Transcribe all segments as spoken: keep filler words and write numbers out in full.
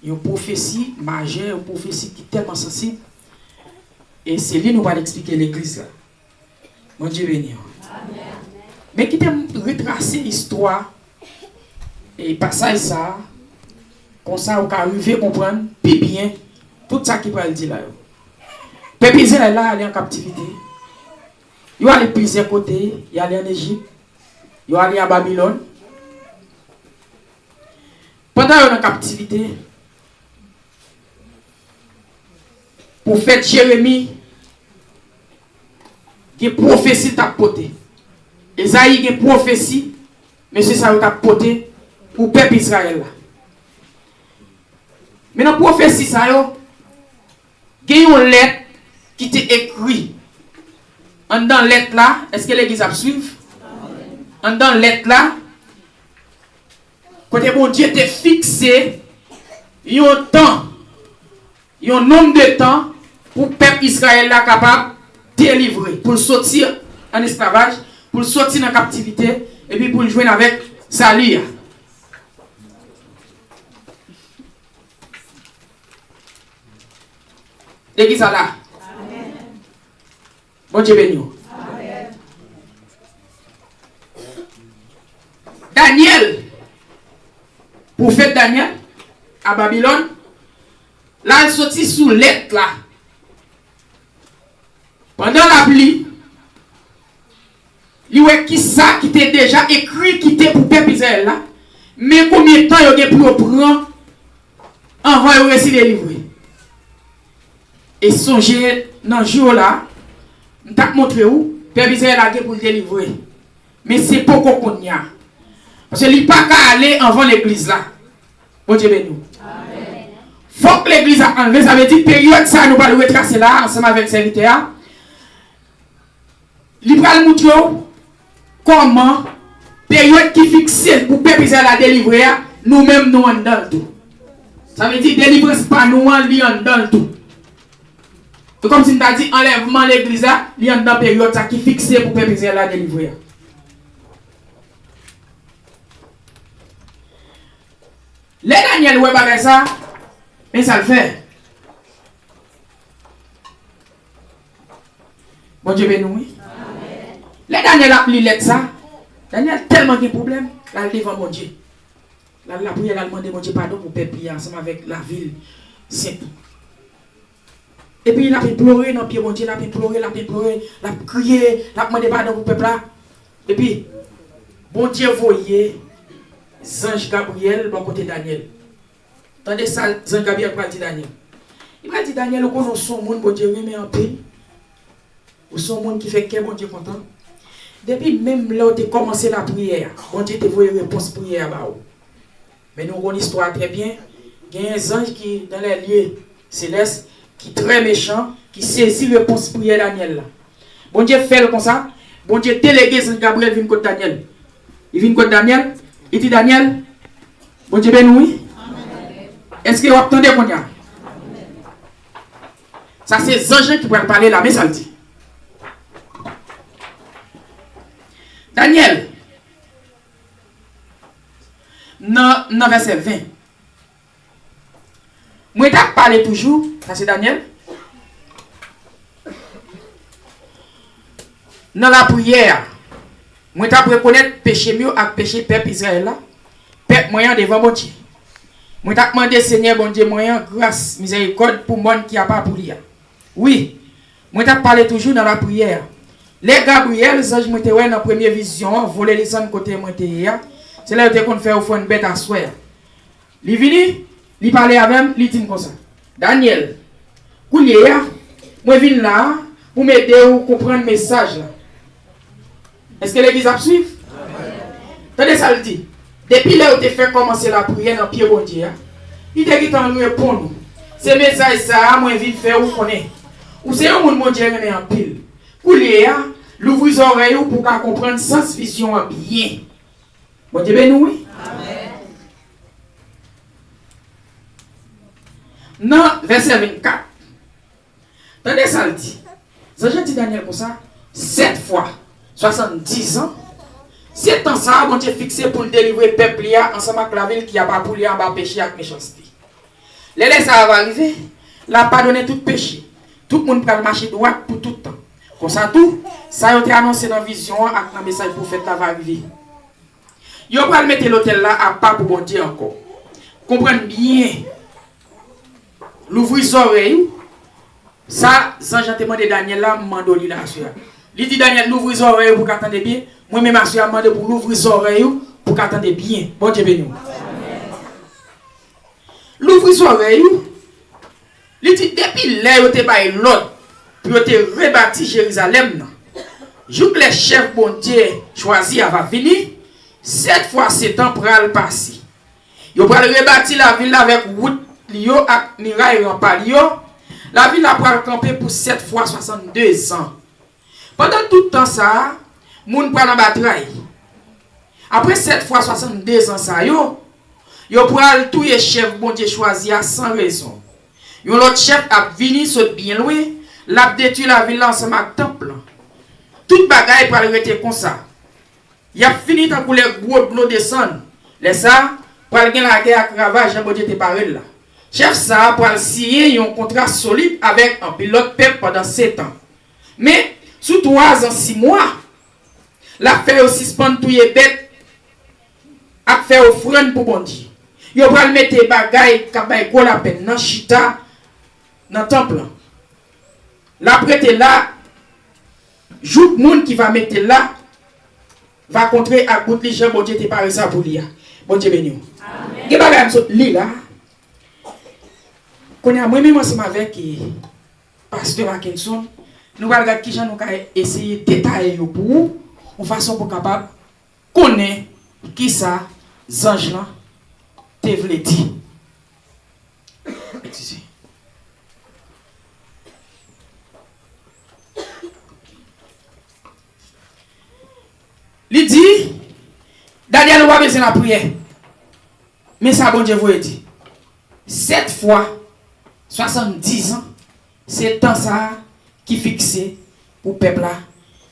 Yon pwofesi majè, yon pwofesi ki tèlman sansib, e se li nou pral eksplike legliz la. Bondye beni w. Men kite m retrase istwa e pasaj sa a, konsa ou ka rive konprann pi byen tout sa ki pral di la yo. Pèp Izrayèl la ale an kaptivite. Yo ale plizyè kote, y ale ann Ejip, yo ale a Babilòn. Pandan yo nan kaptivite, pwofèt Jeremi gen pwofesi l t ap pote. Ezayi gen pwofesi mesye sa yo t ap pote pou pèp Izrayèl la. Men nan pwofesi sa yo, gen yon lèt ki te ekri. Anndan lèt la, èske legliz ap swiv? Anndan lèt la, kote Bondye te fikse yon tan, yon nonb de tan pou pèp Izrayèl la kapab delivre, pou l soti an esklavaj, pou l soti nan kaptivite, epi pou l jwenn avèk sali a. Legliz la la. Bondye beni w. Danyèl, pwofèt Danyèl, a Babilòn, l al soti sou lèt la. Pandan l ap li, li wè kisa ki te deja ekri kite pou pèp Izrayèl la, men konbyen tan yo gen pou yo pran anvan yo resi delivre. E sonje, nan jou la, m t ap montre w, pèp Izrayèl la gen pou l delivre. Men se poko kounye a. Paske li pa ka ale anvan legliz la. Bondye beni w. Fòk legliz la anlve, sa vle di peryòd sa a nou pral retrase la ansanm avèk sèvitè a. Li pral moutre w kòman peryòd ki fikse pou pèp Izrayèl la delivre a, nou menm nou anndan l tou. Sa vle di delivrans pa nou an, li anndan l tou. Se kòmsi m ta di anlèvman legliz la, li anndan peryòd sa ki fikse pou pèp Izrayèl la delivre a. Lè Danyèl wè bagay sa, men sa l fè. Bondye beni w, wi. Lè Danyèl ap li lèt sa, Danyèl tèlman gen pwoblèm, l al devan Bondye. L al lapriyè, l al mande Bondye padon pou pèp li a, ansanm avèk lavil sent. Epi l ap enplore nan pye Bondye, l ap enplore, l ap enplore, l ap kriye, l ap mande padon pou pèp la. Epi, Bondye voye zanj Gabriyèl bò kote Danyèl. Tande sa zanj Gabriyèl pral di Danyèl. Li pral di Danyèl, ou konnen w se yon moun Bondye renmen anpil. Ou se yon moun ki fè kè Bondye kontan. Depi menm lè w te kòmanse lapriyè a, Bondye te voye repons priyè a ba ou. Men nou konn istwa a trè byen. Genyen zanj ki dans les lieux célestes, ki trè mechan, ki sezi repons priyè Danyèl la. Bondye fè l konsa, Bondye delege zanj Gabriyèl vin kot Danyèl. Li vin kot Danyèl, li di, Danyèl, Bondye beni w, wi. Èske w ap tande kounye a? Sa se zanj lan ki pral pale la, men sa l di. Danyèl, nan, nan vèsè ven. Mwen t ap pale toujou, sa se Danyèl, nan lapriyè a. Mwen t ap rekonèt peche m yo ak peche pèp Izrayèl la, pèp mwen an devan Bondye. Mwen t ap mande Senyè Bondye mwen an gras, mizèrikòd pou mòn ki apa pou li a. Wi, mwen t ap pale toujou nan lapriyè a. Lè Gabriyèl, zanj mwen te wè nan premye vizyon an, vole desann kote mwen te ye a, se la yo te konn fè ofrann bèt aswè a. Li vini, li pale avè m, li di m konsa, Danyèl, kounye a, mwen vin la a pou m ede w konprann mesaj la. Èske legliz ap swiv? Tande sa l di, depi lè yo te fè kòmanse lapriyè nan pye Bondye a, li te gentan reponn ou. Se mesaj sa a mwen vin fè ou konnen. Ou se yon moun Bondye renmen anpil. Kounye a, louvri zòrèy ou pou w ka konprann sans vizyon an byen. Bondye beni w, wi. Nan vèsè vennkat, tande sa l di. Zanj lan di Danyèl konsa, sèt fwa, swasanndiz an, se tan sa a Bondye fikse pou l delivre pèp li a ansanm ak lavil ki apa pou li anba peche ak mechanste. Lè lè sa a va rive, l a padone tout peche. Tout moun pral mache dwat pou tout tan. Konsa tou, sa yo te anonse nan vizyon an ak nan mesaj pwofèt la va rive. Yo pral mete lotèl la apa pou Bondye ankò. Konprann byen. Louvri zòrèy ou. Sa zanj lan te mande Danyèl la, m mande w li la aswè a. Li di Danyèl, louvri zòrèy ou pou w ka tande byen. Mwen menm aswè a, m mande w pou w louvri zòrèy ou pou w ka tande byen. Bondye beni w. Louvri zòrèy ou. Li di, depi lè yo te bay lòd pou yo te rebati Jerizalèm nan, jouk lè chèf Bondye chwazi a va vini, sèt fwa sèt an pral pase. Yo pral rebati lavil la avèk wout li yo ak miray ranpa li yo. Lavil la pral kanpe pou sèt fwa swasanndezan. Pandan tout tan sa a, moun pral anba tray. Apre sèt fwa swasanndezan sa yo, yo pral touye chèf Bondye chwazi a san rezon. Yon lòt chèf ap vini sot byen lwen, l ap detwi lavil la ansanm ak tanp lan. Tout bagay pral rete konsa. Y ap fini tankou lè gwo dlo desann. Lè sa a, pral gen lagè ak ravaj jan Bondye te pare l la. Chèf sa a pral siyen yon kontra solid avèk anpil lòt pèp pandan sèt an. Men, sou twa zan sis mwa, l ap fè yo sispann touye bèt ak fè ofrann pou Bondye. Yo pral mete bagay k ap bay gwo lapenn nan chita nan tanp lan. L ap rete la jouk moun ki va mete l la va kontre ak bout li jan Bondye te pare sa pou li a. Bondye beni w. Gen bagay m sot li la. Kounye a, mwen menm ansanm avèk, eh, pastè Mackenson, nou pral gad kijan nou ka eseye detaye yo pou ou, yon fason pou w kapab konnen kisa zanj lan te vle di. Eskize. Li di, Danyèl, ou pa bezwen lapriyè. Men sa Bondye voye di. Sèt fwa swasanndizan, se tan sa a ki fikse pou pèp la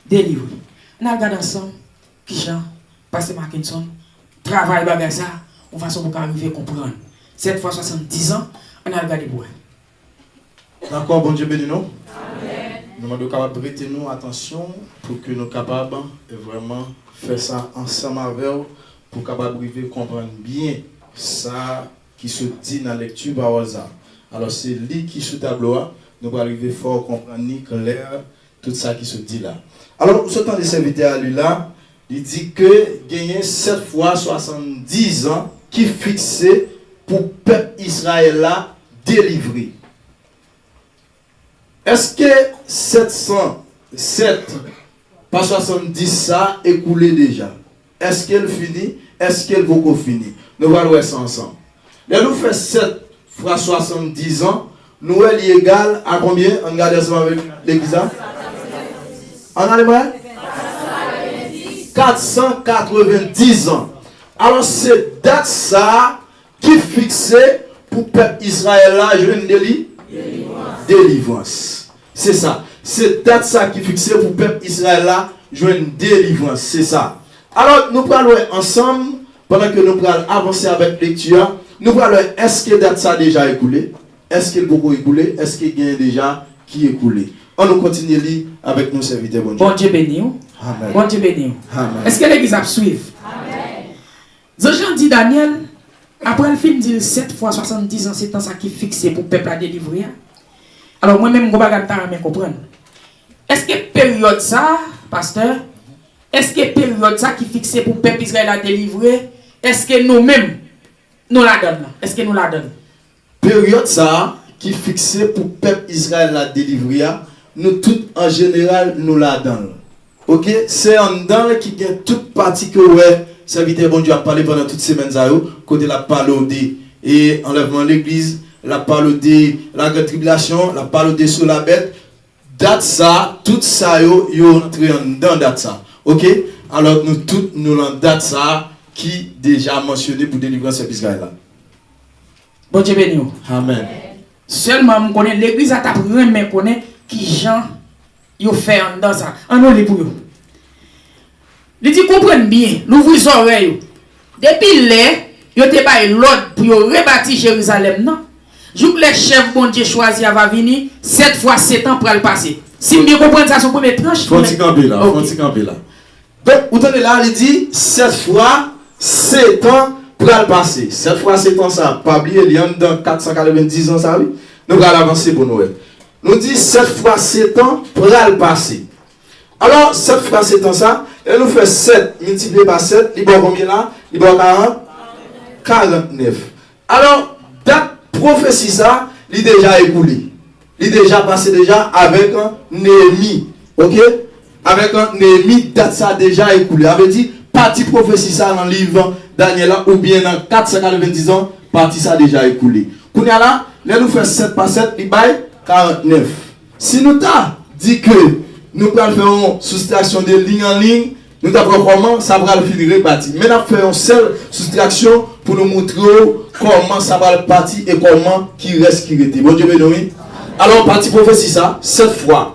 delivre. Ann al gade ansanm kijan pastè Mackenson travay bagay sa a, yon fason pou w ka rive konprann. Sèt fwa swasanndizan, ann al gade pou wè. Dakò, Bondye beni nou. Nou mande w kapab prete nou atansyon pou ke nou kapab, eh, vrèman fè sa ansanm avè w, pou w kapab rive konprann byen sa ki sot di nan lekti pawòl sa. Alò, se li ki sou tablo a, nou pral rive fè w konprann li klè, tout sa ki sot di la. Alò, ou sot tande sèvitè a li la, li di ke genyen sèt fwa swasanndizan ki fikse pou pèp Izrayèl la delivre. Èske sèt san sèt pa swasanndis sa a ekoule deja? Èske l fini? Èske l poko fini? Nou pral wè sa ansanm. Lè nou fè sèt fwa swasanndizan, nou wè li egal a konbyen? Ann gade ansanm avèk legliz la. Ann ale mwen. Kat san katrevenndizan. Alò, se dat sa a ki fikse pou pèp Izrayèl la jwenn deli-, delivrans. Se sa. Se dat sa ki fikse pou pèp Izrayèl la jwenn delivrans. Se sa. Alò, nou pral wè ansanm, pandan ke nou pral avanse avèk lekti a, nou pral wè èske dat sa deja ekoule, èske l poko ekoule, èske genyen deja ki ekoule. Ann nou kontinye li avèk nou, sèvitè Bondye. Bondye beni w. Amèn. Bondye beni w. Amèn. Èske legliz ap swiv? Zanj lan di Danyèl, apre l fin di l sèt fwa swasanndizan se tan sa ki fikse pou pèp la delivre a. Alò, mwen menm, gon bagay m ta renmen konprann. Èske peryòd sa a, pastè, èske peryòd sa ki fikse pou pèp Izrayèl la delivre, èske nou menm, nou ladan l lan? Èske nou ladan l? Peryòd sa a ki fikse pou pèp Izrayèl la delivre a, nou tout an jeneral nou ladan l. Oke, se anndan l ki gen tout pati ke w wè sèvitè Bondye ap pale pandan tout semèn sa yo, kote l ap pale w de, e, anlèvman legliz, l ap pale w de lagrann tribilasyon, l ap pale w de sou labèt, Dat sa, tout sa yo, yo rantre anndan dat sa. Oke? Alò, nou tout, nou lan dat sa ki deja mansyone pou delivrans pèp Izrayèl la. Bondye beni w. Amèn. Sèlman, m konnen legliz la t ap renmen konnen kijan yo fè anndan sa. Ann nou li pou yo. Li di, konprann byen, louvri zòrèy ou. Depi lè yo te bay lòd pou yo rebati Jerizalèm nan, Jouk lè chèf Bondye chwazi a va vini, sèt fwa sèt an pral pase. Si m byen konprann sa, se yon premye tranch. Fè yon ti kanpe la, fè yon ti kanpe la. Donk, ou tande la, li di, sèt fwa sèt an pral pase. Sèt fwa sèt an sa, pa bliye, li anndan kat san katrevendiz an sa, wi. Nou pral avanse pou nou wè. Nou di, sèt fwa sèt an pral pase. Alò, sèt fwa sèt an sa, lè nou fè sèt miltipliye pa sèt, li ba w konbyen la? Li ba w karant, karantnèf. Alò, dat pwofesi sa, li deja ekoule. Li deja pase deja avèk Neyemi. Oke? Avèk Neyemi, dat sa deja ekoule. Sa vle di, pati pwofesi sa nan liv Danyèl la, oubyen nan kat san katrevendiz an, pati sa deja ekoule. Kounye a la, lè nou fè sèt pa sèt, li bay karantnèf. Si nou ta di ke nou pral fè yon soustraksyon de liy an liy, nou ta pral kòman sa pral fin rebati. Men n ap fè yon sèl soustraksyon pou nou montre w kòman sa pral pati e kòman ki rès ki rete. Bondye beni w, wi. Alò, pati pwofesi sa, sèt fwa,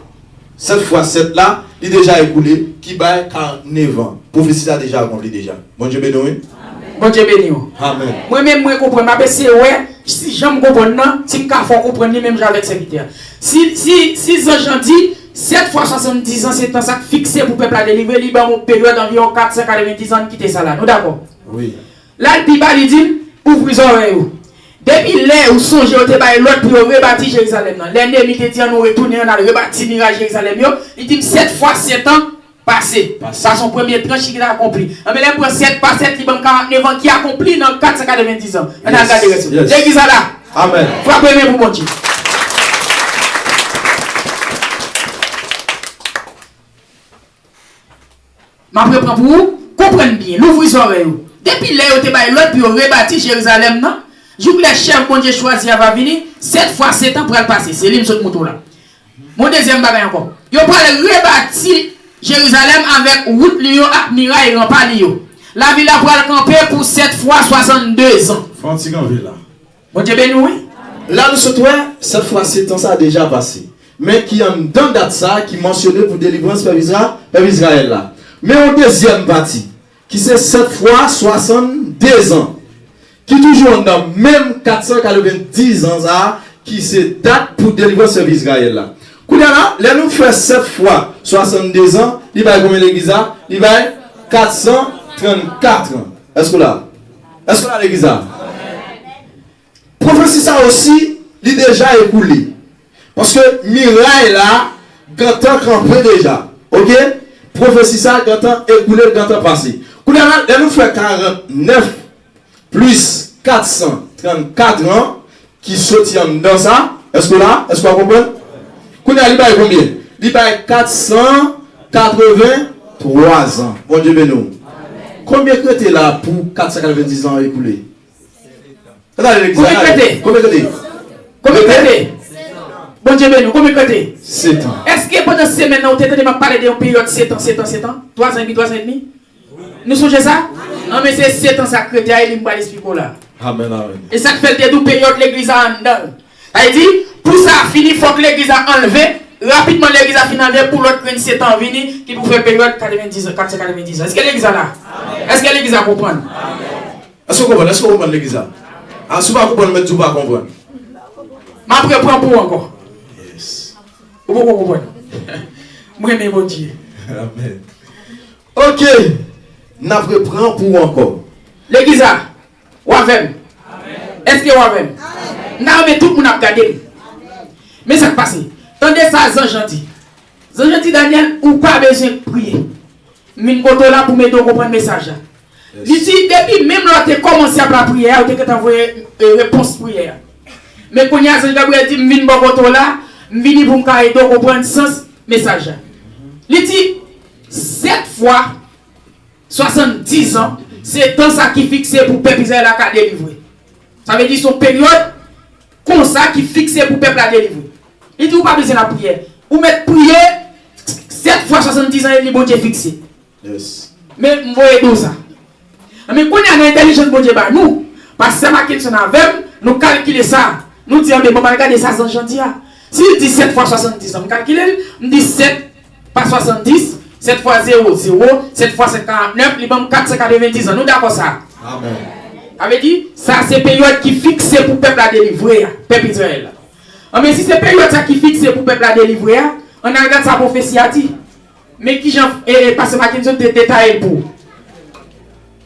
sèt fwa sèt la, li deja ekoule, ki bay karantnèf an. Pwofesi sa deja akonpli deja. Bondye beni w, wi. Bondye beni w. Amèn. Mwen menm, mwen konprann. M ap eseye wè si jan m konprann nan, si m ka fè w konprann li menm jan avèk sèvitè a. Si, si, si zanj lan di, sèt fwa swasanndiz an se tan sa k fikse pou pèp la delivre, li ban m yon peryòd anviwon kat san katrevendiz an, n kite sa la. Nou dakò? Wi. La l pi ba, li di m, ouvri zòrèy ou. Depi lè ou sonje yo te bay lòd pou yo rebati Jerizalèm nan. Lè Neyemi te di, ann nou retounen, ann al rebati miray Jerizalèm yo, li di m, sèt fwa sèt an pase. Pase. Sa se yon premye tranch ki akonpli. Anben, lè m pran sèt pa sèt, li ban m karantnèf an ki akonpli nan kat san katrevendiz an. Ann al gade rès yo. Yes. Legliz la la. Amèn. Frape men pou Bondye. M ap repran pou ou konprann byen. Louvri zòrèy ou. Depi lè yo te bay lòd pou yo rebati Jerizalèm nan, jouk lè chèf Bondye chwazi a va vini, sèt fwa sèt an pral pase. Se li m sot montre w la. Yon dezyèm bagay ankò. Yo pral rebati Jerizalèm avèk wout li yo ak miray ranpa li yo. Lavil la pral kanpe pou sèt fwa swasanndezan. Fè yon ti kanpe la. Bondye beni w, wi. La nou sot wè, sèt fwa sèt an sa deja pase. Men ki anndan dat sa ki mansyone pou delivrans pèp Izra-, pèp Izrayèl la. Men yon dezyèm pati, ki se sèt fwa swasanndezan, ki toujou anndan menm kat san katrevendiz an sa a, ki se dat pou delivrans pèp Izrayèl la. Kounye a la, lè nou fè sèt fwa swasanndezan, li bay konbyen legliz la? Li bay kat san trannkat an. Èske w la? Èske w la, legliz la? Pwofesi sa osi, li deja ekoule. Paske miray la gentan kanpe deja. Oke? Pwofesi sa gentan ekoule, gentan pase. Kounye a la, lè nou fè karantnèf plis kat san trannkat an ki soti anndan sa, èske w la? Èske w ap konprann? Kounye a, li bay konbyen? Li bay kat san katreventwa zan. Bondye beni w. Konbyen k rete la pou kat san katrevendiz an ekoule? Gade legliz la, gade. Konbyen k rete? Konbyen k rete? Konbyen k rete? Bondye beni w. Konbyen k rete? Sèt an. Èske pandan semèn nan, ou te tande m ap pale de yon peryòd sèt an, sèt an, sèt an? Twa zan epi twa zan edmi? Nou sonje sa? Anben, se sèt an sa k rete a, e li m pral esplike w la. Amèn, amèn. E sa k fè l te di w peryòd legliz la anndan l. Sa vle di, pou sa fini, fòk legliz la anlve. Rapidman, legliz la fin anlve, pou lòt grenn sèt an vini, ki pou fè peryòd katrevendiz an, kat san katrevendiz an. Èske legliz la la? Èske legliz la konprann? Èske w konprann? Èske w konprann legliz la? A, si w pa konprann, ou mèt di w pa konprann. M ap repran pou ou ankò. Yes. Ou poko konprann. Mwen renmen Bondye. Amèn. Oke. N ap repran pou ou ankò. Legliz la, w avè m? Èske w avè m? M ta renmen tout moun ap gade m. Men sa k pase. Tande sa zanj lan di. Zanj lan di, Danyèl, ou pa bezwen priye. M vin kote w la pou m ede w konprann mesaj la. Li di, depi menm lè w te kòmanse ap lapriyè a, ou te gentan voye, e, repons priyè a. Men kounye a, zanj Gabriyèl di, m vin bò kote w la, m vini pou m ka ede w konprann sans mesaj la. Li di, sèt fwa swasanndizan, se tan sa ki fikse pou pèp Izrayèl la ka delivre. Sa vle di, se yon peryòd konsa ki fikse pou pèp la delivre. Li di, ou pa bezwen lapriyè. Ou mèt priye sèt fwa swasanndizan e li Bondye fikse. Yes. Men, m voye di w sa. Men kounye a nan entèlijans Bondye ba nou, pastè Mackenson avè m, nou kalkile sa. Nou di, anben, ban m al gade sa zanj lan di a. Si l di sèt fwa swasanndizan, m kalkile l, m di sèt pa swasanndiz, sèt fwa zewo, zewo, sèt fwa senk, karantnèf, li ban m kat san katrevendiz an. Nou dakò sa? Amèn. Sa vle di, sa se peryòd ki fikse pou pèp la delivre a, pèp Izrayèl la. Anben, si se peryòd sa ki fikse pou pèp la delivre a, ann al gad sa pwofesi a di. Men kijan, e, e, Pastè Mackenson te detaye l pou ou.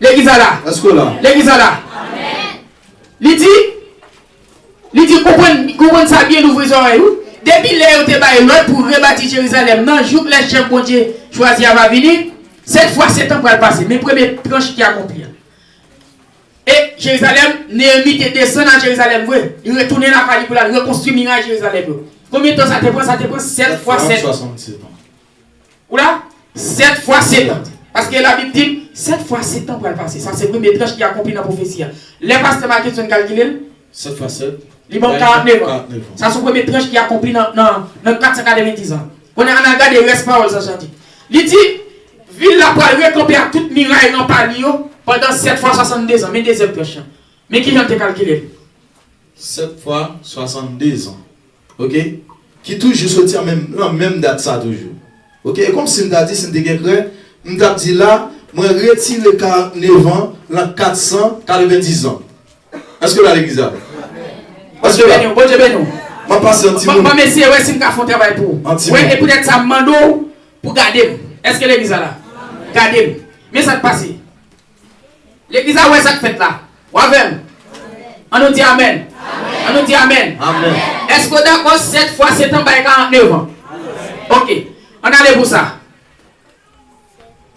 Legliz la la. Èske w la? Legliz la la. Li di, li di, konprann, konprann sa byen, louvri zòrèy ou. Depi lè yo te bay lòd pou rebati Jerizalèm nan, jouk lè chèf Bondye chwazi a va vini, sèt fwa sèt an pral pase. Men premye tranch ki akonpli a. E Jerizalèm, Neyemi te desann a Jerizalèm vre. Li retounen lakay li pou l al rekonstwi miray Jerizalèm yo. Konbyen tan sa te pran? Sa te pran sèt fwa sèt. Sèt fwa swasannsèt an. Ou la? Sèt fwa sèt an. Paske Labib di n, sèt fwa sèt an pral pase. Sa se premye tranch ki akonpli nan pwofesi a. Lè pastè Mackenson kalkile l, sèt fwa sèt, li ban m karantnèf an. Karantnèf an. Sa se premye tranch ki akonpli nan, nan, nan kat san katrevendiz an. Kounye a, ann al gade rès pawòl sa, sa di. Li di, vil la pral rekanpe ak tout miray ranpa li yo pandan sèt fwa swasanndez an. Men dezyèm tranch lan. Men kijan l te kalkile l. Sèt fwa swasanndez an. Oke? Ki toujou soti an menm, nan menm dat sa toujou. Oke? E kòmsi m ta di, si m te gen krè, m t ap di la, mwen retire karantnèf an nan kat san katrevendiz an. Èske w la, legliz la? Èske w la? Bondye beni w, Bondye beni w. M ap pase yon ti... Ban, ban m eseye wè si m ka fè yon travay pou ou. Yon ti... Wè, e poutèt sa m mande w pou gade m. Èske legliz la la? Gade m. Men sa k pase. Legliz la wè sa k fèt la. W avè m? An nou di amèn. An nou di amèn. Amèn. Èske w dakò sèt fwa sèt an bay karantnèf an? Oke. Ann ale pou sa.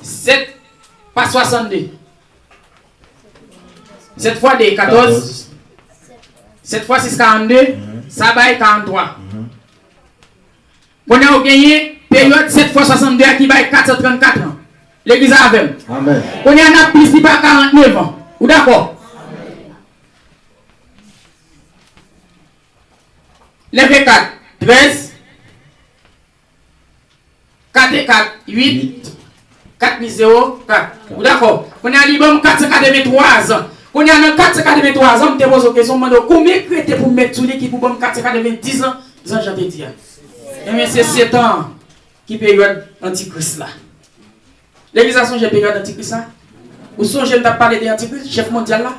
Sèt pa swasannde. Sèt fwa de, katòz. Katòz. Sèt fwa sis, karannde. Mhm. Sa bay karanntwa. Mhm. Kounye a, ou genyen peryòd sèt fwa swasannde a ki bay kat san trannkat an. Legliz la avè m? Amèn. Kounye a, n ap plis li pa karantnèf an. Ou dakò? Nèf e kat, trèz. Kat e kat, uit. Kat plis zewo, kat. Ou dakò? Kounye a, li ban m kat san katrevenntwa zan. Kounye a, nan kat san katrevenntwa zan, m te poze w kesyon, m mande w konbyen k rete pou m met sou li ki pou ban m kat san katrevendiz an, jan Jan te di a. Ebyen, se sèt an ki peryòd antikris la. Legliz la sonje peryòd antikris la? Ou sonje m t ap pale de antikris, chèf mondyal la?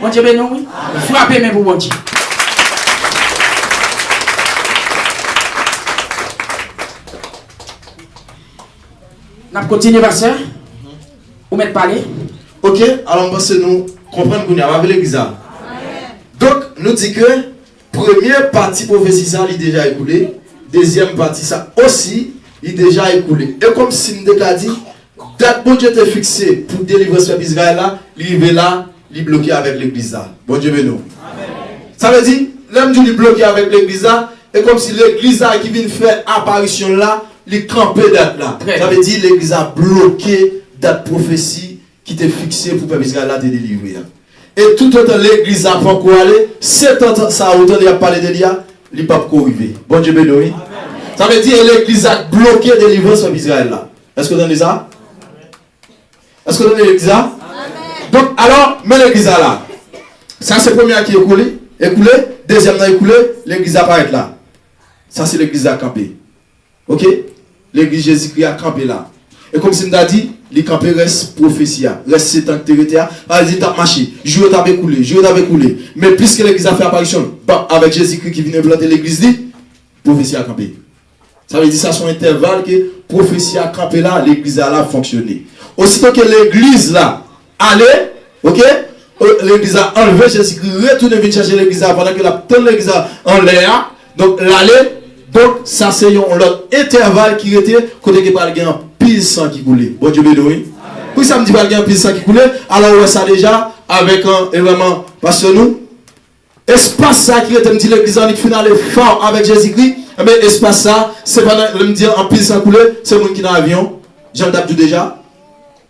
Bondye beni w, wi. Frape men pou Bondye. N ap kontinye, pastè. Ou mèt pale. Oke, alò m panse nou konprann kounye a, pa vre, legliz la? Donk, nou di ke premye pati pwofesi sa, li deja ekoule. Dezyèm pati sa osi, li deja ekoule. E kòmsi m te ka di, dat Bondye te fikse pou delivrans pèp Izrayèl la, li rive la, li bloke avèk legliz la. Bondye beni w. Sa vle di, lè m di w li bloke avèk legliz la, e kòmsi legliz la ki vin fè aparisyon l la, li kanpe dat la. Sa vle di, legliz la bloke dat pwofesi ki te fikse pou pèp Izrayèl la te delivre a. E toutotan legliz la poko ale, sèt an sa a ou tande y ap pale de li a, li p ap ko rive. Bondye beni w, wi. Sa vle di, e legliz la k bloke delivrans pèp Izrayèl la. Èske w tande sa? Èske w tande legliz la? Donk, alò, men legliz la la. Sa se premye a ki ekoule, ekoule, dezyèm nan ekoule, legliz la parèt la. Sa se legliz la kanpe. Oke? Legliz Jezikri a kanpe la. E kòmsi m ta di, li kanpe rès pwofesi a, rès sèt an ki te rete a, sa vle di l t ap mache. Jou yo t ap ekoule, jou yo t ap ekoule. Men pliske legliz la fè aparisyon l, bap, avèk Jezikri ki vin enplante legliz li, pwofesi a kanpe. Sa vle di sa se yon entèval ke pwofesi a kanpe la, legliz la la fonksyone. Osito ke legliz la ale, oke, legliz la anlve, Jezikri retounen vin chèche legliz la pandan ke l ap tann legliz la anlè a. Donk, l ale. Donk, sa se yon lòt entèval ki rete kote ke pral gen anpil san ki koule. Bondye beni w, wi. Poukisa m di pral gen anpil san ki koule? Alò, ou wè sa deja avèk, e, vrèman, pastè nou. Espas sa ki rete, m di legliz la annik fin ale fò avèk Jezikri. Ebyen, espas sa, se pandan, lè m di anpil san koule, se moun ki nan avyon, jan m t ap di w deja.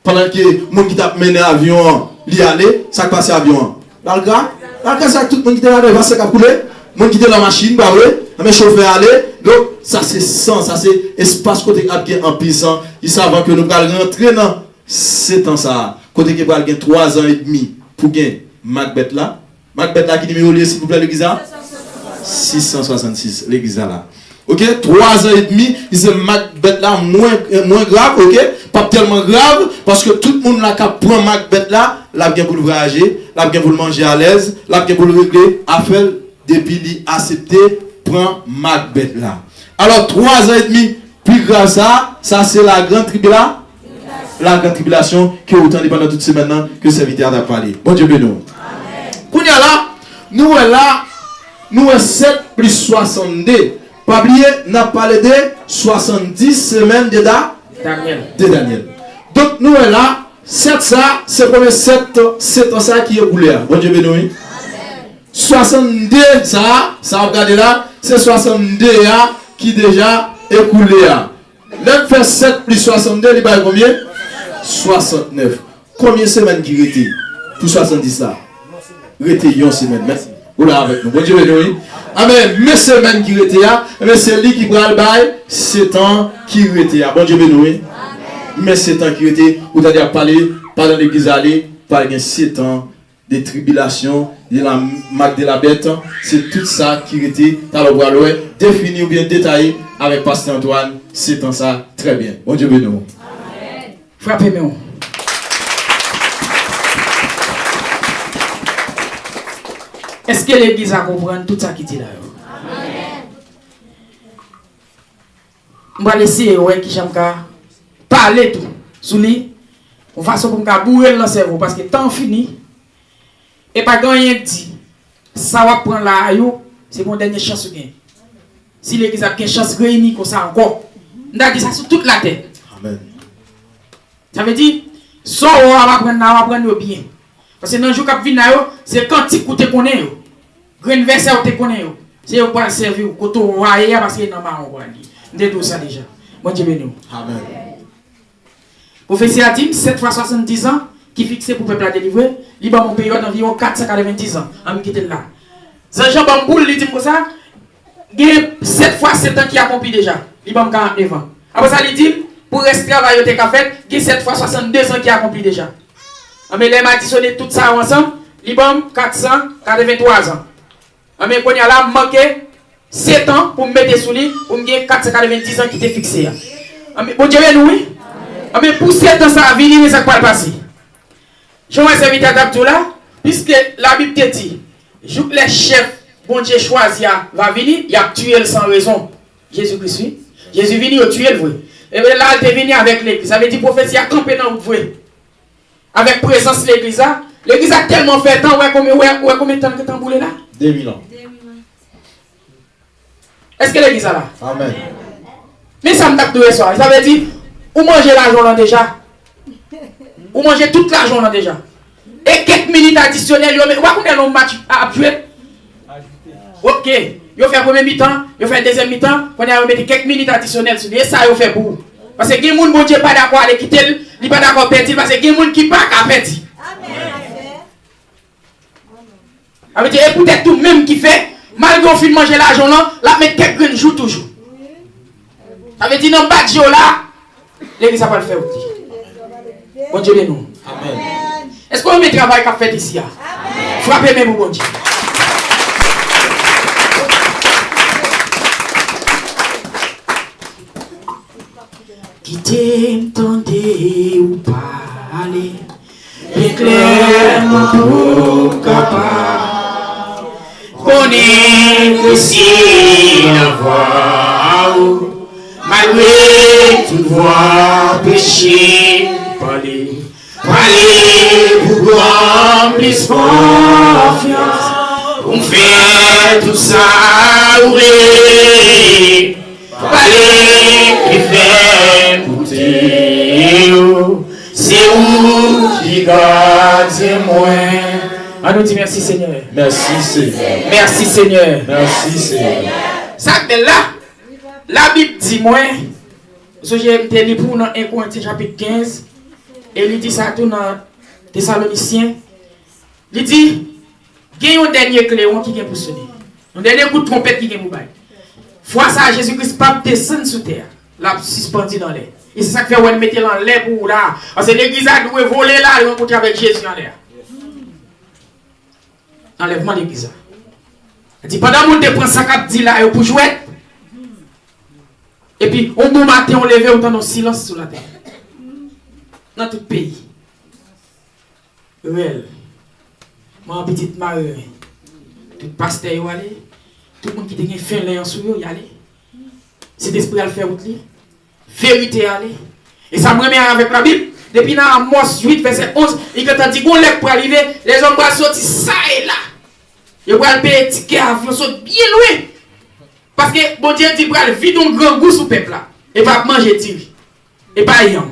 Pandan ke moun ki t ap mennen avyon an, li ale, sa k pase avyon an? L al gra-, l al kraze ak tout moun ki te ladan, e pa san k ap koule, moun ki te nan machin, pa vre? Ebyen, chofè a ale. Donk, sa se san, sa se espas kote ap gen anpil san. Jis avan ke nou pral rantre nan sèt an sa a, kote ke pral gen twa zan edmi pou gen mak bèt la. Mak bèt la ki nimewo li ye, silvouplè, legliz la? Sis san swasannsis, legliz la la. Oke, twa zan edmi, li se mak bèt la mwen, mwen grav, oke? p ap tèlman grav, paske tout moun la k ap pran mak bèt la, l ap gen pou l vwayaje, l ap gen pou l manje alèz, l ap gen pou l regle afè l, depi li asepte pran mak bèt la. Alò, twa zan edmi pli grav sa, sa se la grande tribula-, la grande tribulation ke ou tande pandan tout semèn nan, ke sèvitè a t ap pale. Bondye beni w. Kounye a la, nou wè la, nou wè sèt plis swasannde. Pa bliye, n ap pale de swasanndis semèn de Da-, Danyèl. De Danyèl. Donk, nou wè la, sèt sa, se premye sèt, sèt an sa ki ekoule a. Bondye beni w, wi. Swasannde sa, sa w ap gade la, se swasannde a ki deja ekoule a. Lè n fè sèt plis swasannde, li bay konbyen? Swasantnèf. Konbyen semèn ki rete pou swasanndis la? Rete yon semèn. Mèsi. Ou la avèk nou. Bondye beni w, wi. Amèn. Men semèn ki rete a, men se li ki pral bay sèt an ki rete a. Bondye beni w, wi. Men sèt an ki rete, ou tande ap pale, pa nan legliz ale, pral gen sèt an de tribilasyon, de la mak de la bèt, se tout sa ki rete, talè w pral wè, defini oubyen detaye avèk pastè Antoine, sèt an sa, trè byen. Bondye beni w. Frape men w. Èske legliz la konprann tout sa ki di la yo? M pral eseye wè kijan m ka pale tou sou li, yon fason pou m ka boure l nan sèvo, paske tan an fini, e pa gen anyen k di. Sa w ap pran la a yo, se pou yon dènye chans ou gen. Si legliz ap gen chans reyini konsa ankò, m ta di sa sou tout latè. Amèn. Sa vle di, sa w ap aprann la, w aprann yo byen. Paske nan jou k ap vin la yo, se kantik ou te konnen yo. Grenn vèsè ou te konnen yo. Se yo k pral sèvi w kote w a ye a, paske nan mawon w pral ye. M te di w sa deja. Bondye beni w. Amèn. Pwofesi a di m, sèt fwa swasanndis an ki fikse pou pèp la delivre, li ban m yon peryòd anviwon kat san katrevenndis an. An m kite l la. Zanj lan ban m boul, li di m konsa, gen sèt fwa sèt an ki akonpli deja. Li ban m karantnèf an. Apre sa, li di m, pou rès travay yo te ka fèt, gen sèt fwa swasanndez an ki akonpli deja. Anben, lè m adisyone tout sa yo ansanm, li ban m kat san katrevenntwa zan. Anben, kounye a la, m manke sèt an pou m mete sou li, pou m gen kat san katrevenndis an ki te fikse a. Anben, Bondye beni w, wi. Anben, pou sèt an sa a vini, men sa k pral pase. Jan w wè sèvitè a t ap di w la, piske Labib te di, jouk lè chèf Bondye chwazi a va vini, y ap tiye l san rezon. Jezi Kris, wi. Jezi vini, yo tiye l vre. Ebyen, la, l te vini avèk legliz. Sa vle di pwofesi a kanpe nan wout vre. Avèk prezans legliz la, legliz la tèlman fè tan, wè konbyen, wè, wè konbyen tan l gentan boule la? De mil an. Èske legliz la la? Amèn. Men sa m t ap di w yèswa. Sa vle di, ou manje lajan w lan deja. Ou manje tout lajan w lan deja. E kèk minit adisyonèl yo, men, ou pa konnen lè yon match ap jwe? Ok. Yo fè premye mitan, yo fè dezyèm mitan, kounye a yo mete kèk minit adisyonèl sou li. E sa yo fè pou ou. Paske gen moun Bondye pa dakò ale kite l, li pa dakò pèdi l, paske gen moun ki pa ka pèdi. Sa vle di, e poutèt ou menm ki fè, malgre w fin manje lajan w lan, l ap met kèk grenn jou toujou. Sa vle di, nan bat je w la, legliz la pral fè w di. Bondye beni w. Amèn. Èske w renmen travay k ap fèt isi a? Frape men pou Bondye. Kite m tande ou pale byen klèman pou m kapab konnen presi nan vwa ou, malgre tout vwa peche. Pale, pale pou pran plis konfyans, pou m fè tout sa ou vle. Pale e fè m koute yo. Se ou ki gadyen mwen. Ann nou di mèsi, Senyè. Mèsi, Senyè. Mèsi, Senyè. Mèsi, Senyè. Sa k bèl la, Labib di mwen, sonje m te li pou w nan en Korentyen chapit kenz, e li di sa tou nan Tesalonisyen. Li di, gen yon dènye klewon ki gen pou sone. Yon dènye kout twonpèt ki gen pou bay. Fwa sa a, Jezi Kris p ap desann sou tè a. L ap sispann anlè. E se sa k fè w wè n mete l anlè pou ou la a. Paske legliz la dwe vole la, al rankontre avèk Jezi anlè a. Anlèvman legliz la. Di, pandan moun te pran sa k ap di la yo pou jwèt, epi, yon bon maten, w leve, ou tande yon silans sou latè. nan tout peyi. Rèl. Manman pitit mare. Tout pastè yo ale. Tout moun ki te gen fenlè an sou yo, y ale. Sentespri al fè wout li. Verite ale. E sa m renmen avèk Labib, depi nan Amòs uit vèsè onz, li gentan di gon lè k pral rive, lèzòm pral soti sa e la. Yo pral peye tikè avyon sot byen lwen. Paske Bondye di pral vide yon grangou sou pèp la. E p ap manje diri. E pa yanm.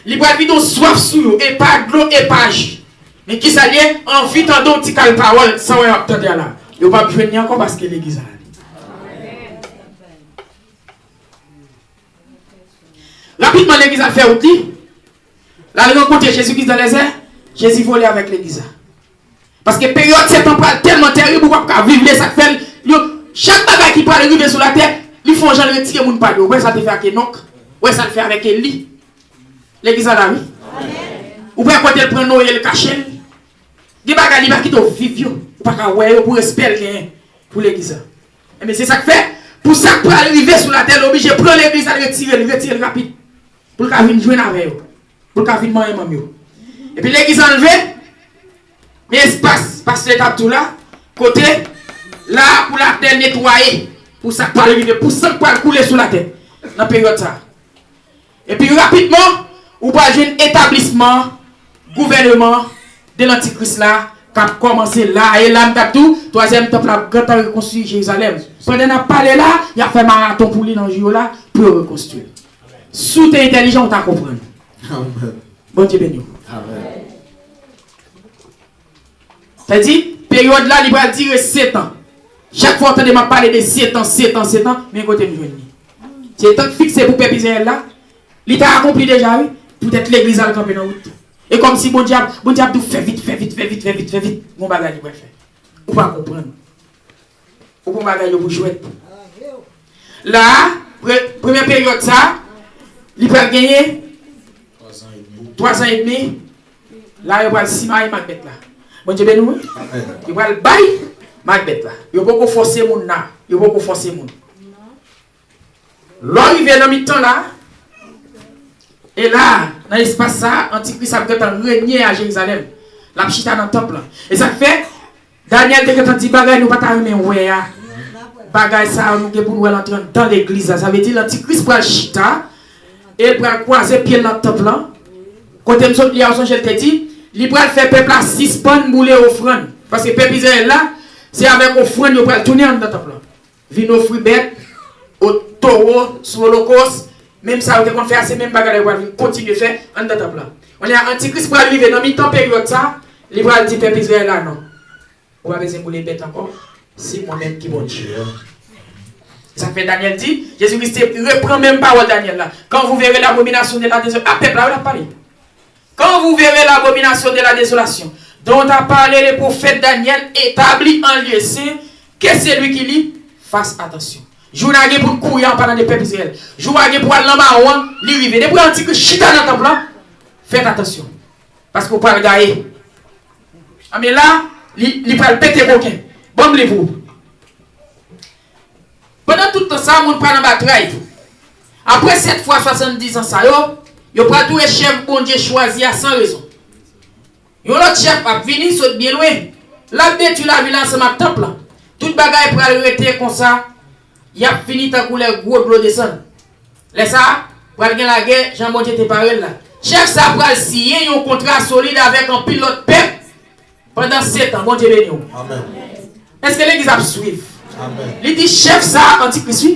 Li pral vide yon swaf sou yo. E pa dlo, e pa ji. Men kisa l ye? Anvi tande yon ti kal pawòl, sa w wè y ap tande a la. Yo p ap jwenn li ankò paske legliz la ale. Rapidman, legliz la fè wout li. L al rankontre Jezi Kris nan dezè. Jezi vole avèk legliz la. Paske peryòd sèt an pral tèlman tèrib, ou p ap ka viv li, sa k fè l, yo, chak bagay ki pral rive sou latè, li fè yon jan l retire moun pa l yo. Ou wè sa l te fè ak Enòk, ou wè sa l fè avèk Eli. Legliz la la, wi. Ou wè kote l pran Noye, l kache l. Gen bagay li pa kite w viv yo, ou pa ka wè yo pou respè l genyen pou legliz la. Enben, se sa k fè, pou sa k pral rive sou latè, l oblije pran legliz la, l retire l, retire l rapid. Pou l ka vin jwenn avè yo. Pou l ka vin manyen manm yo. Epi legliz anlve, men espas, pastè t ap di w la, kote la pou latè netwaye, pou sa k pral rive, pou san k pral koule sou latè nan peryòd sa a. Epi rapidman, ou pral jwenn etablisman gouvèneman de lantikris la k ap kòmanse la. E la, m t ap di w, twazyèm tanp la ap gentan rekonstwi Jerizalèm. Pandan n ap pale la, y ap fè maraton pou li nan jou yo la, pou yo rekonstwi l. Si w te entèlijan, ou ta konprann. Amen. Bondye beni w. Amen. Sa di, peryòd la, li pral dire sèt an. Chak fwa w tande m ap pale de sèt an, sèt an, sèt an, men kote m jwenn li. Se tan k fikse pou pèp Izrayèl la, li ta akonpli deja, wi. Poutèt legliz al kanpe nan wout. E kòmsi Bondye ap, Bondye ap di w fè vit, fè vit, fè vit, fè vit, fè vit. Gon bagay li pral fè. Ou pa konprann. Ou pran bagay yo pou jwèt. La, pre-, premye peryòd sa, li pral genyen twa zan edmi. La, yo pral simaye m ak bèt la. Bondye beni w, wi. Amen. Yo pral bay m ak bèt la. Yo poko fòse moun la. Yo poko fòse moun. Lè w rive nan mitan la, e la, nan espas sa, antikris ap gentan renye a Jerizalèm. L ap chita nan tanp lan. E sa k fè, Danyèl te gentan di bagay nou pa ta renmen wè a. Bagay sa yo nou gen pou n wè l antre anndan legliz la. Sa vle di lantikris pral chita e l pral kwaze pye l nan tanp lan. Kote m sot li a, w sonje l te di, li pral fè pèp la sispann boule ofrann. Paske pèp Izrayèl la, se avèk ofrann yo pral tounen anndan tanp lan. Vin ofri bèt, o-, towo, sou olokòs, menm sa yo te konn fè a, se menm bagay la yo pral vin kontinye fè anndan tanp lan. Kounye a, antikris pral rive nan mitan peryòd sa, li pral di pèp Izrayèl la non. Ou pa bezwen boule bèt ankò, se mwen menm ki Bondye a. Sa k fè Danyèl di, Jezi Kris te repran menm pawòl Danyèl la. Quand vous verrez l'abomination de la désolation, a pèp la, yo t ap pale. Quand vous verrez l'abomination de la désolation, dont a parlé le prophète Daniel, établie en lieu saint, que celui qui lit fasse attention. Jou n a gen pou n kouri an palan de pèp Izrayèl. Jou a gen pou al nan mawon an, li rive. Depi antikris chita nan tanp lan, fèt atansyon. Paske w pral gaye. Anben la, li, li pral pete koken. Ban m li pou ou. Pandan tout tan sa, moun pral anba tray. Apre sèt fwa swasanndiz an sa yo, yo pral touye chèf Bondye chwazi a san rezon. Yon lòt chèf ap vini sot byen lwen. L ap detwi lavil la ansanm ak tanp lan. Tout bagay pral rete konsa, y ap fini tankou lè gwo dlo desann. Lè sa a, pral gen lagè, jan Bondye te pare l la. Chèf sa a pral siyen yon kontra solid avèk anpil lòt pèp pandan sèt an. Bondye beni w. Amèn. Èske legliz ap swiv? Amèn. Li di chèf sa a, antikris, wi.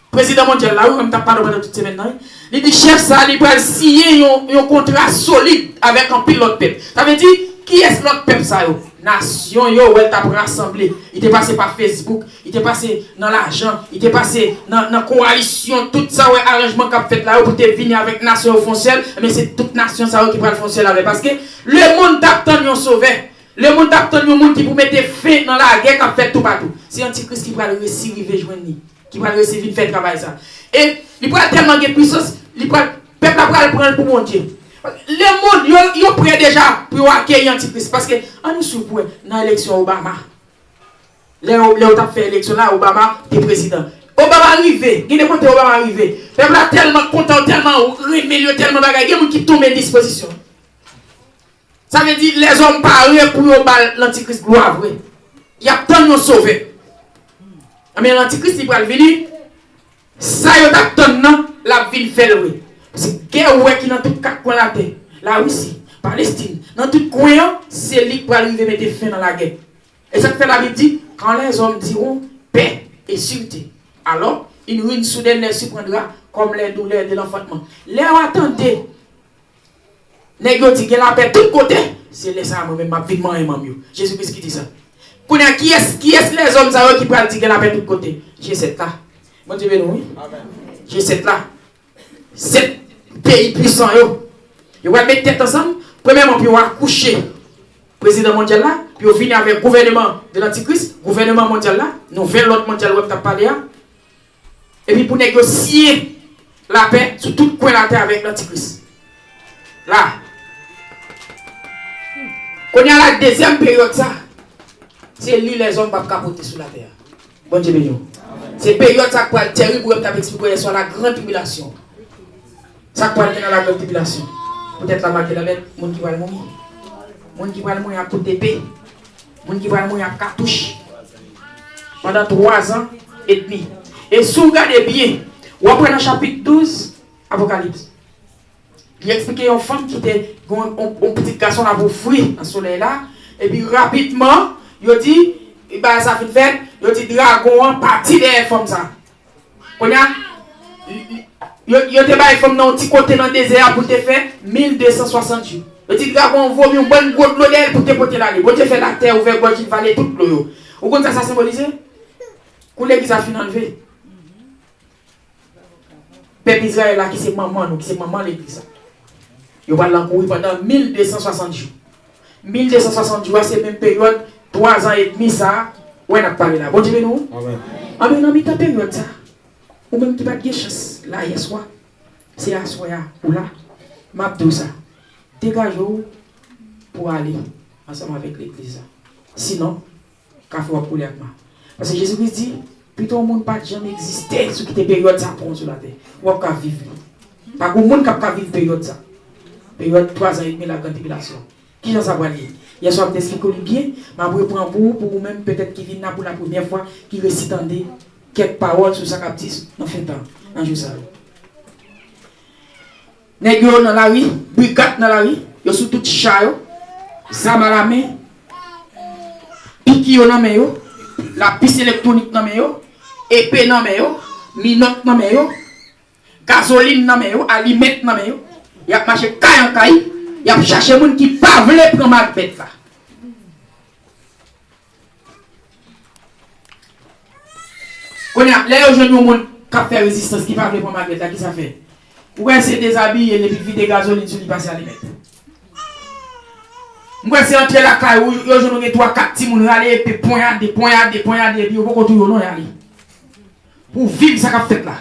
Prezidan mondyal la, wi, mwen m t ap pale w pandan tout semèn nan, wi. Li di chèf sa a, li pral siyen yon, yon kontra solid avèk anpil lòt pèp. Sa vle di, kiyès lòt pèp sa yo? Nasyon yo, wè l t ap rasanble. Li te pase pa Facebook, li te pase nan lajan, li te pase nan, nan kowalisyon, tout sa w wè aranjman k ap fèt la yo pou te vini avèk nasyon yo fè yon sèl, men se tout nasyon sa yo ki pral fè yon sèl avè l. Paske lemonn t ap tann yon sovè. Lemonn t ap tann yon moun ki pou mete fen nan lagè k ap fèt toupatou. Se antikris ki pral resi rive jwenn li, ki pral resi vin fè travay sa. E li pral tèlman gen pwisans, li pral, pèp la pral pran l pou Bondye. Lemonn, yo, yo prè deja pou yo akeyi antikris. Paske, ann nou swiv pou wè, nan eleksyon Obama, lè yo, lè yo t ap fè eleksyon la, Obama te prezidan. Obama rive, gen de kote Obama rive. Pèp la tèlman kontan, yo tèlman renmen l, yo tèlman bagay, gen moun ki tonbe dispozisyon. Sa vle di, lèzòm pare pou yo ba lantikris glwa vre. Y ap tann yon sovè. Anben, lantikris li pral vini, sa yo t ap tann nan, l ap vin fè l vre. Paske gè ou wè ki nan tout kat kwen latè, Larisi, Palestin, nan tout kwen an, se li k pral rive mete fen nan lagè. E sa k fè Labib di, quand les hommes diront paix et sûreté, alors une ruine soudaine les surprendra comme les douleurs de l'enfantement. Lè w a tande nèg yo di gen lapè tout kote, se lè sa a mwen menm m ap vin manyen manm yo. Jezi Kris ki di sa. Kounye a, kiyès, kiyès lèzòm sa yo ki pral di gen lapè tout kote? G sèt la. Bondye beni w, wi. G sèt la. Sèt peyi pwisan yo. Yo pral met tèt ansanm, premyèman pou yo akouche prezidan mondyal la, pou yo vini avèk gouvèneman de lantikris, gouvèneman mondyal la, nouvèl lòd mondyal w ap t ap pale a. Epi pou nèg yo siyen lapè sou tout kwen latè avèk lantikris. La. Kounye a la, dezyèm peryòd sa, se li lèzòm p ap ka pote sou latè a. Bondye beni w. Se peryòd sa k pral tèrib, ou menm t ap eksplike w yèswa, la grande tribulation. Sa k pral gen nan la grande tribulation? Poutèt la make la bèt, moun ki pral mouri. Moun ki pral mouri ak kout epe. Moun ki pral mouri ak katouch. Pandan twazan edmi. E si w gade byen, w ap wè nan chapit douz Apokalips. Li eksplike yon fanm ki te gen yon, yon, yon pitit gason l ap ofri nan solèy la. Epi rapidman, yo di, bagay sa fin fèt, yo di dragon an pati dèyè fanm sa. Kounye a, li, li, yo, yo te bay fanm nan yon ti kote nan dezè a pou l te fè mil de san swasant jou. Yo di dragon an vomi yon bann gwo dlo dèyè l pou te pote l ale. Bondye fè latè ouvè gòj li vale tout dlo yo. Ou konn sa sa senbolize? Kou legliz la fin anlve, pèp Izrayèl la ki se manman nou, ki se manman legliz la, yo pral lan kouri pandan mil de san swasant jou. Mil de san swasant jou a, se menm peryòd twazan edmi sa a, wè n ap pale la. Bondye beni w. Amèn. Anben, nan mitan peryòd sa, ou menm ki pa t gen chans la yèswa, se aswè a ou la, m ap di w sa, degaje w pou w ale ansanm avèk legliz la. Sinon, kafe w ap koule ak ma. Paske Jezi Kris di, pito yon moun pa t janm egziste sou kite peryòd sa pran w sou latè. W ap ka viv li. Pa gen moun k ap ka viv peryòd sa. Peryòd twazan edmi la gran tribilasyon. Kijan sa pral ye? Yèswa m te eksplike w li byen, m ap repran pou ou, pou ou menm petèt ki vin la pou la premyè fwa, ki resi tande kèk pawòl sou sa k ap di nan fen tan, nan jou sa yo. Nèg yo nan lari, brigat nan lari, yo sou tout cha yo, zam alamen, piki yo nan men yo, lapis elektwonik nan men yo, epe nan men yo, minòt nan men yo, gazolin nan men yo, alimèt nan men yo. Y ap mache kay an kay, y ap chache moun ki pa vle pran mak bèt la. Kounye a, lè yo jwenn yon moun k ap fè rezistans, ki pa vle pran mak bèt la, kisa fè? Ou wè se dezabiye l epi vide gazolin sou li, pase alimèt. M kwè se antre lakay ou, yo jwenn ou gen twa, kat timoun, rale epe, ponyade, ponyade, ponyade, epi yo poko touye w non, y ale. Pou w viv sa k ap fèt la.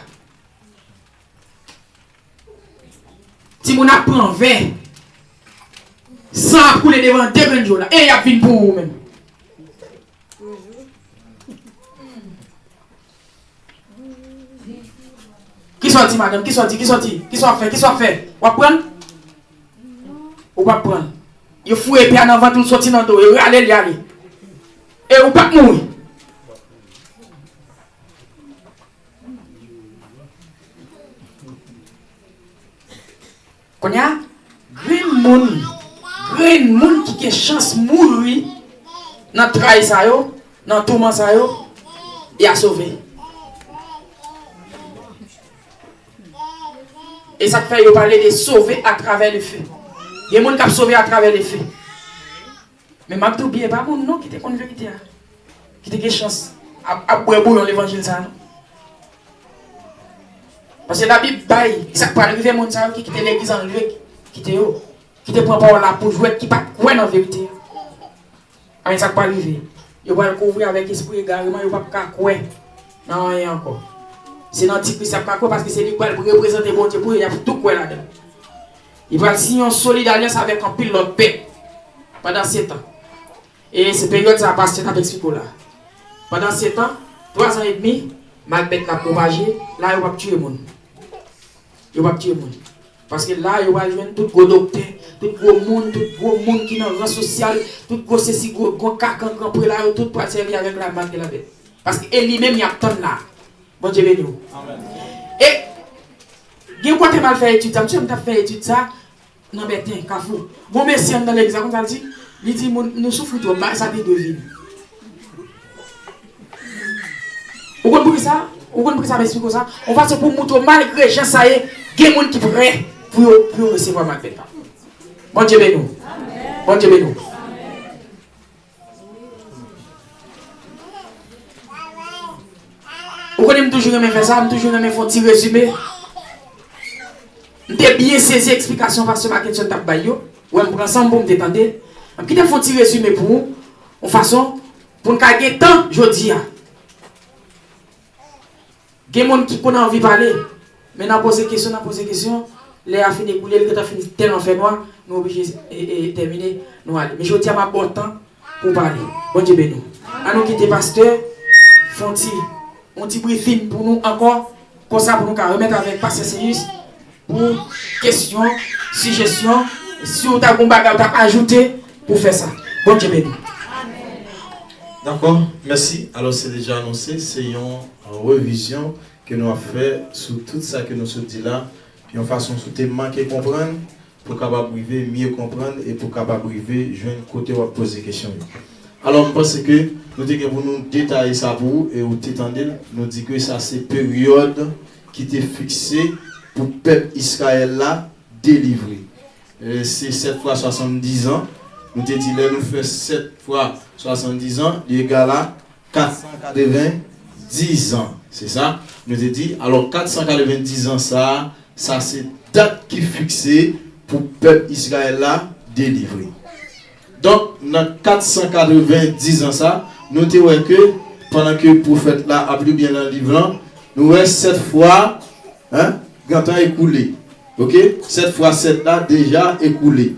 Timoun ap pran vè. San ap koule devan de grenn je w la. E y ap vin pou ou menm. Kisa w di, madanm? Kisa w di? Kisa w di? Kisa w ap fè? Kisa w ap fè? W ap pran l? Ou p ap pran l. Yo foure epe a nan vant ou, l soti nan do w, yo rale l, y ale. E ou p ap mouri. Kounye a, grenn moun, grenn moun ki gen chans mouri nan tray sa yo, nan touman sa yo, y a sove. E sa k fè yo pale de sove atravè lefe. Gen moun k ap sove atravè lefe. Men m ap di w byen, e pa moun non ki te konn verite a, ki te gen chans ap, ap bwè bouyon levanjil sa a non. Paske Labib bay sa k pral rive moun sa yo ki kite legliz anlve, kite yo, ki te pran pawòl la pou jwèt, ki pa t kwè nan verite a. Anben, sa k pral rive? Yo pral kouvri avèk espri egareman, yo p ap ka kwè nan anyen ankò. Se nan Ti Kris y ap ka kwè, paske se li k pral reprezante Bondye pou yo, y ap tou kwè ladan l. Li pral siyen yon solid alyans avèk anpil lòt pèp pandan sèt an. E se peryòd sa a pastè t ap eksplike w la. Pandan sèt an, twazan edmi, Malbèt la pwopaje, la yo p ap tiye moun. Yo p ap tiye moun. Paske la, yo pral jwenn tout gwo doktè, tout gwo moun, tout gwo moun ki nan ran sosyal, tout gwo sesi, gwo, gwo kakan, gran prela yo, tout pral sèvi avèk la malbèt. Paske e li menm y ap tann la. Bondye beni w. E gen kote m al fè etid sa, misye m t ap fè etid sa nan Bèten, Kafou. Gon mesye anndan legliz la, konn sa l di? Li di, moun, nou soufri twòp, bagay sa te dwe vini. Ou konn poukisa? Ou konn poukisa m esplike w sa? Yon fason pou m montre w, malgre jan sa ye, gen moun ki prè pou yo, pou yo resevwa malbèt la. Bondye beni w. Bondye beni w. Ou konnen m toujou renmen fè sa, m toujou renmen fè yon ti rezime. M te byen sezi eksplikasyon pastè Mackenson t ap bay yo. Wè, m pran san m pou m te tande. M kite m fè yon ti rezime pou ou, yon fason pou n ka gen tan jodi a. Gen moun ki konn anvi pale, men nan poze kesyon, nan poze kesyon, lè a fin ekoule, li gentan fin tèlman fè nwa, nou oblije e, e, tèmine, nou ale. Men jodi a, m ap ba w tan pou w pale. Bondye beni w. An nou kite pastè fè yon ti, yon ti briefing pou nou ankò, konsa pou nou ka remèt avèk pastè Seyus pou kesyon, sijesyon, si w ta gon bagay w t ap ajoute pou fè sa. Bondye beni w. Dakò, mèsi. Alò, se deja anonse, se yon revizyon ke nou ap fè sou tout sa ke nou sot di la, yon fason si w te manke konprann, pou w kapab rive mye konprann e pou w kapab rive jwenn kote w ap poze kesyon yo. Alò, m panse ke nou te gen pou nou detaye sa pou ou e ou te tande l, nou di ke sa se peryòd ki te fikse pou pèp Izrayèl la delivre. E se sèt fwa swasanndizan. Nou te di lè nou fè sèt fwa swasanndizan, li egal a kat san katrevendiz an. Se sa, nou te di. Alò, kat san katrevendiz an sa a, sa se dat ki fikse pou pèp Izrayèl la delivre. Donk, nan kat san katrevendiz an sa, nou te wè ke, pandan ke pwofèt la ap li byen nan liv lan, nou wè sèt fwa, en, gentan ekoule. Oke? Sèt fwa sèt la deja ekoule.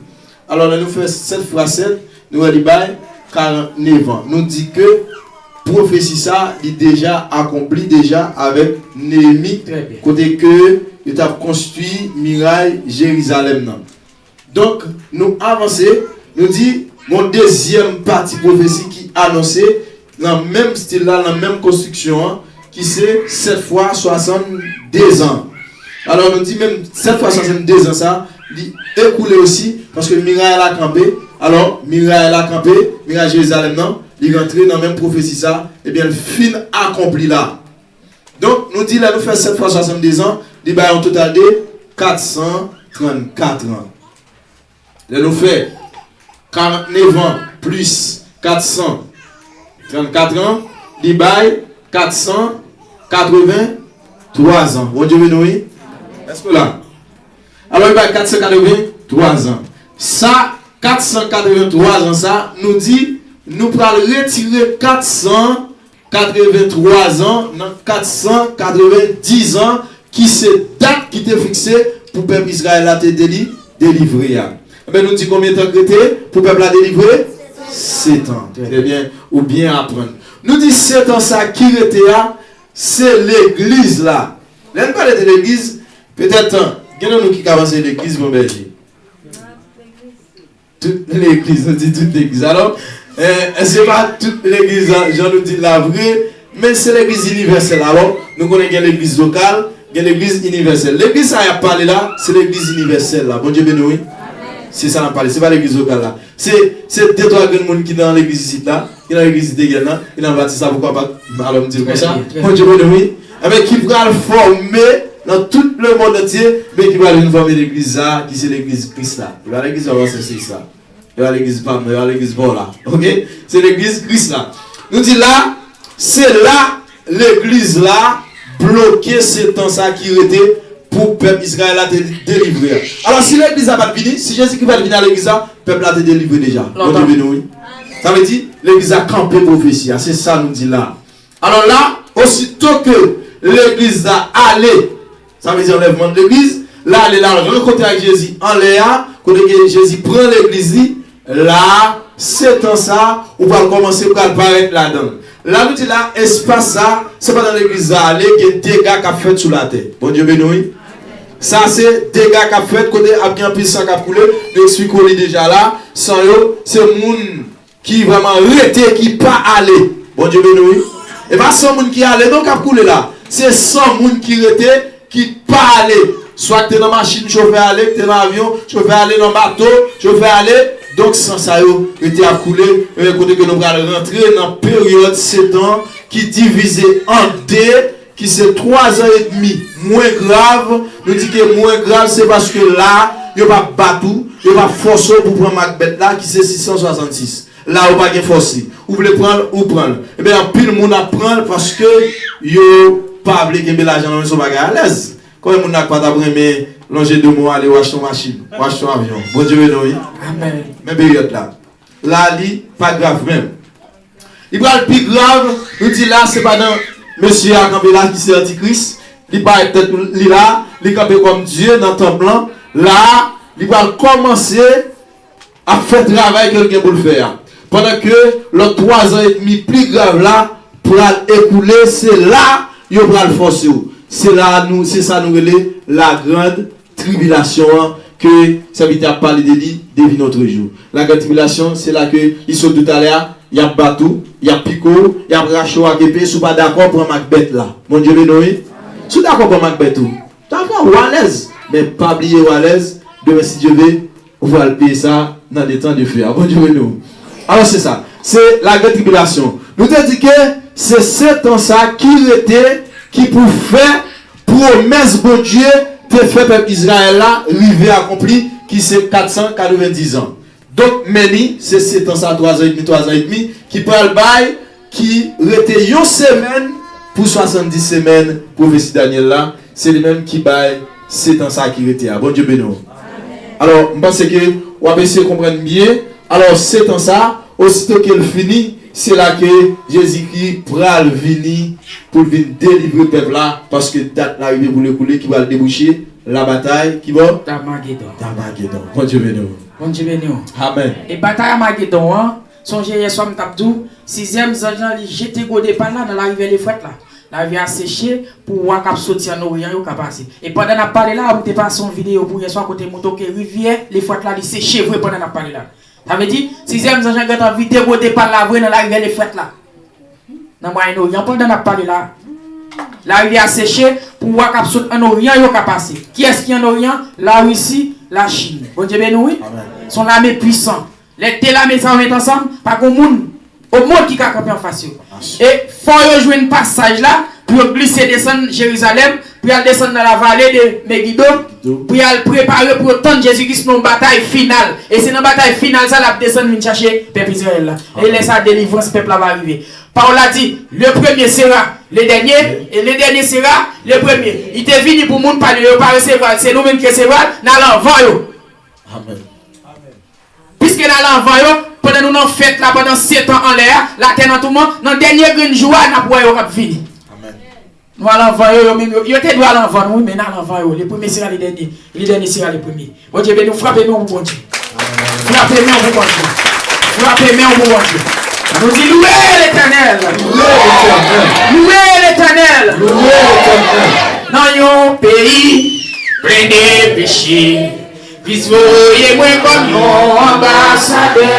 Alò, lè nou fè sèt fwa sèt, nou wè li bay karannnev an. Nou di ke pwofesi sa, li deja akonpli deja avèk Neyemi, kote ke yo t ap konstwi miray Jerizalèm nan. Donk, nou avanse, nou di, gon dezyèm pati pwofesi ki anonse nan menm stil la, nan menm konstriksyon an, ki se sèt fwa swasanndez an. Alò, nou di menm sèt fwa swasanndez an sa, li ekoule osi, paske miray la kanpe. Alò, miray la kanpe, miray Jerizalèm nan, li rantre nan menm pwofesi sa, ebyen, l fin akonpli la. Donk, nou di lè nou fè sèt fwa swasanndez an, li bay yon total de kat san trannkat an. Lè nou fè karannnev an plis kat san trannkat an, li bay kat san katrevenntwa zan. Bondye beni w, wi. Èske w la? Alò, li bay kat san katrevenntwa zan. Sa, kat san katrevenntwa zan sa, nou di, nou pral retire kat san katrevenntwa zan nan kat san katrevendiz an, ki se dat ki te fikse pou pèp Izrayèl la te deli, delivre a. Enben, nou di konbyen tan k rete pou pèp la delivre? Sèt an. Trè byen, ou byen aprann. Nou di sèt an sa ki rete a, se legliz la. Lè n pale de legliz, petèt, gen nan nou ki ka panse legliz Bon Bèje. Tout legliz, nou di tout legliz. Alò, eh, se pa tout legliz, jan nou di l la vre, men se legliz inivèsèl. Alò, nou konnen gen legliz lokal, gen legliz inivèsèl. Legliz sa y ap pale la, se legliz inivèsèl la. Bondye beni w, wi. Se sa n ap pale, se pa legliz lokal la. Se, se de twa grenn moun ki nan legliz isit la, ki nan legliz Degenn nan, ki nan Batis la, poukwa pa, alò m di l konsa. Bondye beni w, wi. Enben, ki pral fòme nan tout lemonn antye, men ki pral vin fòme legliz sa, ki se legliz Kris la. E pa legliz sa w panse se sa. E pa legliz pa m nan, e pa legliz pa w la. Oke? Se legliz Kris la. Nou di la, se la legliz la bloke se tan sa ki rete pou pèp Izrayèl la te delivre a. Alò, si legliz la pa t vini, si Jezikri pa t vini a legliz la, pèp la te delivre deja. Bondye beni w, wi. Sa vle di, legliz la kanpe pwofesi a. Se sa nou di la. Alò la, osito ke legliz la ale, sa vle di anlèvman de legliz, l ale, l al rankontre ak Jezi anlè a, kote ke Jezi pran legliz li, la, se tan sa, ou pral kòmanse pral parèt ladan l. La nou di la, espas sa, se pandan legliz la ale, gen dega k ap fèt sou latè. Bondye beni w, wi. Sa se dega k ap fèt, kote ap gen anpil san k ap koule, nou eksplike w li deja la. San yo, se moun ki vrèman rete, ki pa ale. Bondye beni w, wi. E pa san moun ki ale non k ap koule la. Se san moun ki rete, ki pa ale. Swa k te nan machin, chofè ale, k te nan avyon, chofè ale, nan bato, chofè ale. Donk, san sa yo rete ap koule, e, kote ke nou pral rantre nan peryòd setan ki divize an de, ki se twa zan edmi mwen grav. Nou di ke mwen grav, se paske la, yo p ap bat ou, yo p ap fòse w pou pran mak bèt la, ki se sis san swasannsis. La, ou pa gen fòs li. Ou vle pran l, ou pran l. Ebyen, anpil moun ap pran l paske yo pa vle kenbe lajan nan men, se yon bagay alèz. Konbyen moun la k pa t ap renmen lonje de men w ale w achte yon machin, w achte yon avyon? Bondye beni w, wi. Amèn. Men peryòd la. La, li pa grav menm. Li pral pi grav, nou di la, se pandan mesye a kanpe la ki se antikris. Li parèt tèt li la, li kanpe kòm Dye nan tanp lan. La, li pral kòmanse ap fè travay ke l gen pou l fè a. Pandan ke lòt twa zan edmi pli grav la pral ekoule, se la yo pral fòse w. Se la nou, se sa nou rele la grande tribulation an, ke sèvitè ap pale de li depi notre jour. La grande tribulation, se la ke li sot di w talè a, y ap bat ou, y ap pike w, y ap rache w ak epe, si w pa dakò, pran mak bèt la. Bondye beni w, wi. Si w dakò, pran mak bèt ou. Dakò, ou alèz. Men pa bliye ou alèz. Demen, si Dye ve, ou pral peye sa nan le temps de feu a. Bondye beni w. Alò, se sa. Se la grande tribulation. Nou te di ke se setan sa ki rete, ki pou fè pwomès Bondye te fè pèp Izrayèl la rive akonpli, ki se kat san katrevendiz an. Donk, men li, se setan sa, twa zan edmi, twa zan edmi, ki pral bay, ki rete yon semèn pou swasanndis semèn pwofesi Danyèl la, se li menm ki bay setan sa ki rete a. Bondye beni w. Alò, m panse ke w ap eseye konprann byen. Alò, setan sa, osito ke l fini, se la ke Jezikri pral vini pou l vin delivre pèp la, paske dat la rive pou l ekoule, ki pral debouche la batay, ki bò? Damagedon. Damagedon. Bondye beni w. Bondye beni w. Amèn. E batay Amagedon an, sonje yèswa m t ap di w, sizyèm zanj lan li jete gode pa l la nan larivyè Lefrèt la. Larivyè a seche pou wa k ap soti ann oryan yo ka pase. E pandan n ap pale la, m te pase yon videyo pou yèswa kote m montre w ke rivyè Lefrèt la li seche vre pandan n ap pale la. Sa vle di, sizyèm zanj lan gentan vide gode pa l la vre nan larivyè Lefrèt la. Nan Mwayen Oryan, pandan n ap pale la, larivyè a seche pou wa k ap sot ann oryan yo ka pase. Kiyès ki ann oryan? Larisi, Lachin. Bondye beni w, wi. Amèn. Se yon lame pwisan. Lè de lame sa yo met ansanm, pa gen moun o mond ki ka kanpe anfas yo. E fò yo jwenn pasaj la pou yo glise desann Jerizalèm, pou y al desann nan lavale de Megido, pou y al prepare pou yo tann Jezi Kris nan yon batay final. E se nan batay final sa l ap desann vin chache pèp Izrayèl la. E lè sa, delivrans pèp la va rive. Pawòl la di, le premier sera le dernier, et le dernier sera le premier. Li te vini pou moun pa l yo, yo pa resevwa l. Se nou menm ki resevwa l, n al anvan yo. Amèn. Piske n al anvan yo, pandan nou nan fèt la, pandan sèt an anlè a, latè nan touman, nan dènye grenn jou a, n ap wè yo k ap vini. Amèn. Nou al anvan yo, yo menm yo, yo te dwe al anvan nou, wi, men n al anvan yo. Le premier sera le dernier, le dernier sera le premier. Bondye beni w, frape men w pou Bondye. Frape men w pou Bondye. Frape men w pou Bondye. Ann nou di, louwe Letènèl. Louwe Letènèl. Louwe Letènèl. Louwe Letènèl. Nan yon peyi plen de peche, Kris voye mwen kòm yon anbasadè.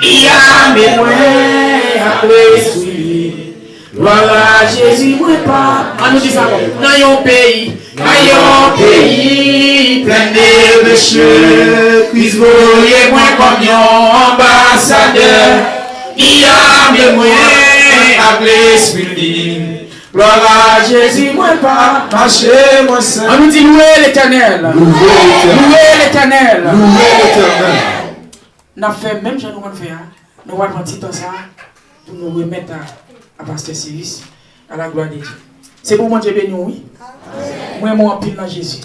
Li ame mwen ak lespri li. Glwa a Jezi, mwen pa. Ann nou di sa ankò. Nan yon peyi, nan yon peyi plen de peche, Kris voye mwen kòm yon anbasadè. Li ame mwen ak lespri li. Glwa a Jezi, mwen pa mache mwen sèl. Ann nou di, louwe Letènèl. Louwe Letènèl. Louwe Letènèl. Louwe Letènèl. N ap fè menm jan nou konn fè a. Nou pral pran ti tan sa a pou nou remèt a, a pastè Siris, à la gloire de Dieu. Se pou Bondye beni w, wi. Mwen renmen w anpil nan Jezi.